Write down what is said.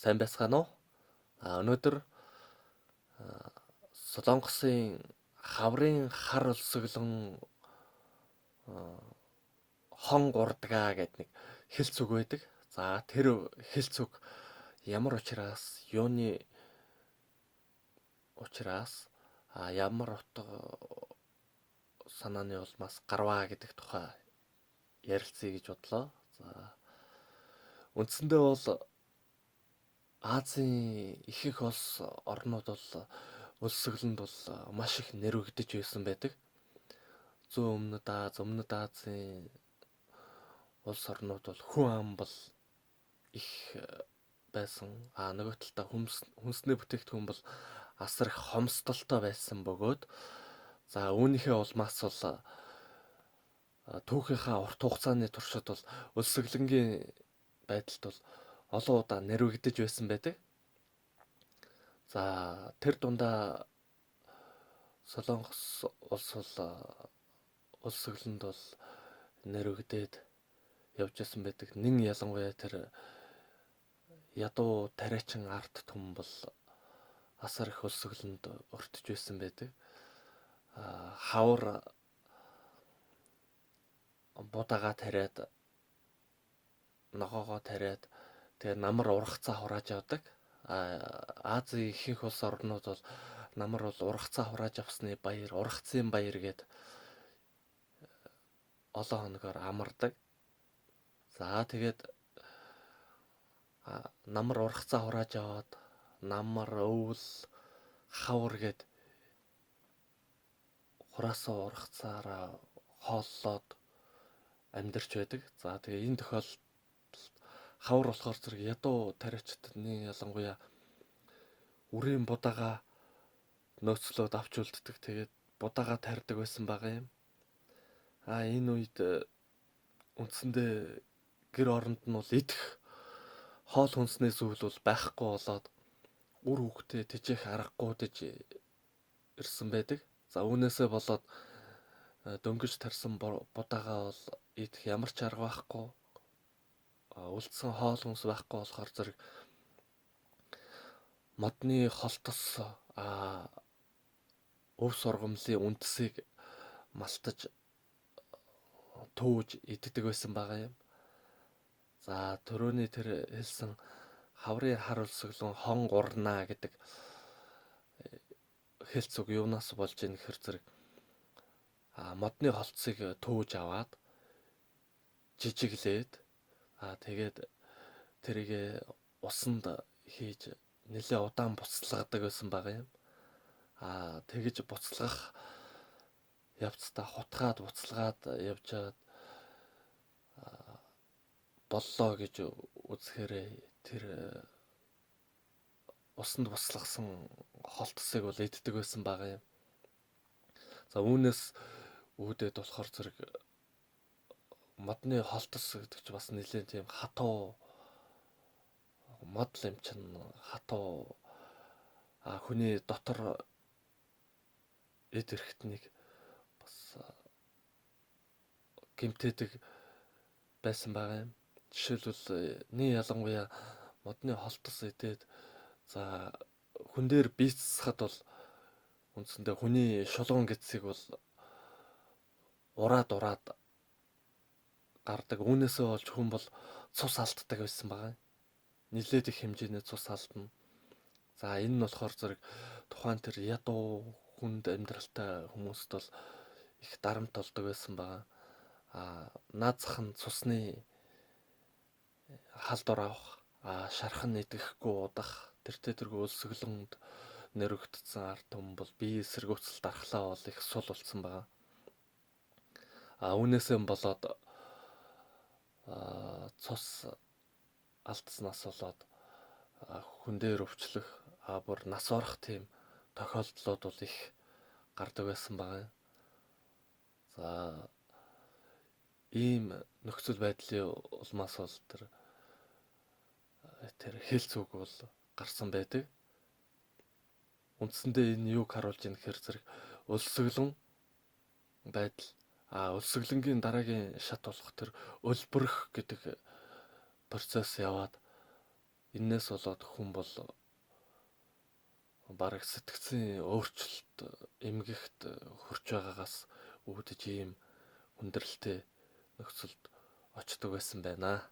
Сайн байцгаана уу? Өнөөдөр Солонгосын хаврын хар өлсгөлөн хон гурдгаа гэдэг нэг хэлц үг байдаг. За тэр хэлц үг ямар учраас, юуны учраас, ямар утга санааны улмаас гарваа гэдэг тухай ярилцъя гэж бодлоо. За үндсэндээ бол Азийн ихэнх улс орнууд бол өлсгөлөнд бол маш их нэрвэгдэж байсан байдаг. Зүүн өмнөд Аз, өмнөд Азийн улс орнууд бол хүн ам бол их байсан. А нөгөө талдаа хүнсний бүтээгдэхүүн бол асар их хомсдолтой байсан бөгөөд за үүнийхээ улмаас бол түүхийнхаа урт хугацааны туршид бол өлсгөлөнгийн байдалд бол олон удаа нэрвэгдэж байсан байдаг. За тэр дундаа Солонгос улс бол өлсгөлөнд бол нэрвэгдээд явж байсан байдаг. Нэн ялангуяа тэр ядуу тариачин ард түмэн бол асар их өлсгөлөнд өртөж байсан байдаг. Хавар будаага тариад, ногоогоо тариад тэгээ намар ургацаа хурааж явдаг. Азийн ихэнх улс орнууд бол намар бол ургацаа хурааж авсны баяр, ургацын баяр гээд олон хоногоор амардаг. За тэгээд намар ургацаа хурааж аваад намар, өвөл, хавар гээд хураасан ургацаараа хооллоод амьдарч байдаг. За тэгээ энэ тохиолдолд хавар болохоор зэрэг ядуу тариачдны ялангуяа үрийн будаага нөөцлөөд авч үлддэг. Тэгээд будаага тарьдаг байсан байгаа юм. А энэ үед үндсэндээ гэр оронд нь бол идэх хоол хүнсний зүйл бол байхгүй болоод үр хүүхдээ тэжээх аргагүй дэж ирсэн байдаг. За үүнээсээ болоод дөнгөж тарьсан будаага бол идэх ямар ч арга байхгүй, үлдсэн хоол хүнс байхгүй болохоор зэрэг модны холтос өв сургамлын үндсийг малтаж төөж иддэг байсан байгаа юм. За түрүүний тэр хэлсэн хаврын хар өлсгөлөн хон гурнаа гэдэг хэлц үг юунаас болж ийн гэхэр зэрэг модны холтсыг төөж аваад жижиглээд тэгээд тэрийг усанд хийж нэлээ удаан буцалгадаг байсан байгаа юм. Тэгэж буцалгах явцдаа хутгаад буцалгаад явжаад боллоо гэж үзэхээрээ тэр усанд буцалгасан холтсыг бол иддэг байсан байгаа юм. За үүнээс үүдээд болохоор зэрэг модны холтос гэдэг чи бас нэлээд тийм хатуу модл юм чинь, хатуу хүний дотор эд эрхтнийг бас гэмтээдэг байсан байгаа юм. Жишээлбэл нэг ялангуяа модны холтос идээд за хүн дээр бийцсэхэд бол үндсэндээ хүний шулуун гэдсийг бол ураад ураад гардаг. Үүнээсээ болж хүн бол цус алддаг байсан байгаа. Нилээд их хэмжээний цус алдна. За энэ нь болохоор зэрэг тухайн тэр ядуу хүнд амьдралтай хүмүүст бол их дарамт болдог байсан байгаа. Наад зах нь цусны халдвар авах, шарх нь идэхгүй удах, тэртээ тэргүй өлсгөлөнд нэрвэгдсэн ард түмэн бол бие эсэргүүцэл дархлаа бол их сул болсон байгаа. Үүнээсээ болоод цус алдснаас болоод хүн дээр өвчлөх, бүр нас орох тийм тохиолдлууд бол их гардаг байсан байгаа. За ийм нөхцөл байдлын улмаас бол тэр хэлц үг бол гарсан байдаг. Үндсэндээ энэ юуг харуулж ийн гэхээр зэрэг өлсгөлөн байдал, өлсгөлөнгийн дараагийн шат болох тэр өлбөрөх гэдэг процесс яваад Энээс болоод хүн бол бараг сэтгцийн өөрчлөлт эмгэгт хүрч байгаагаас үүдэж ийм хүндрэлтэй нөхцөлд очдог байсан байна.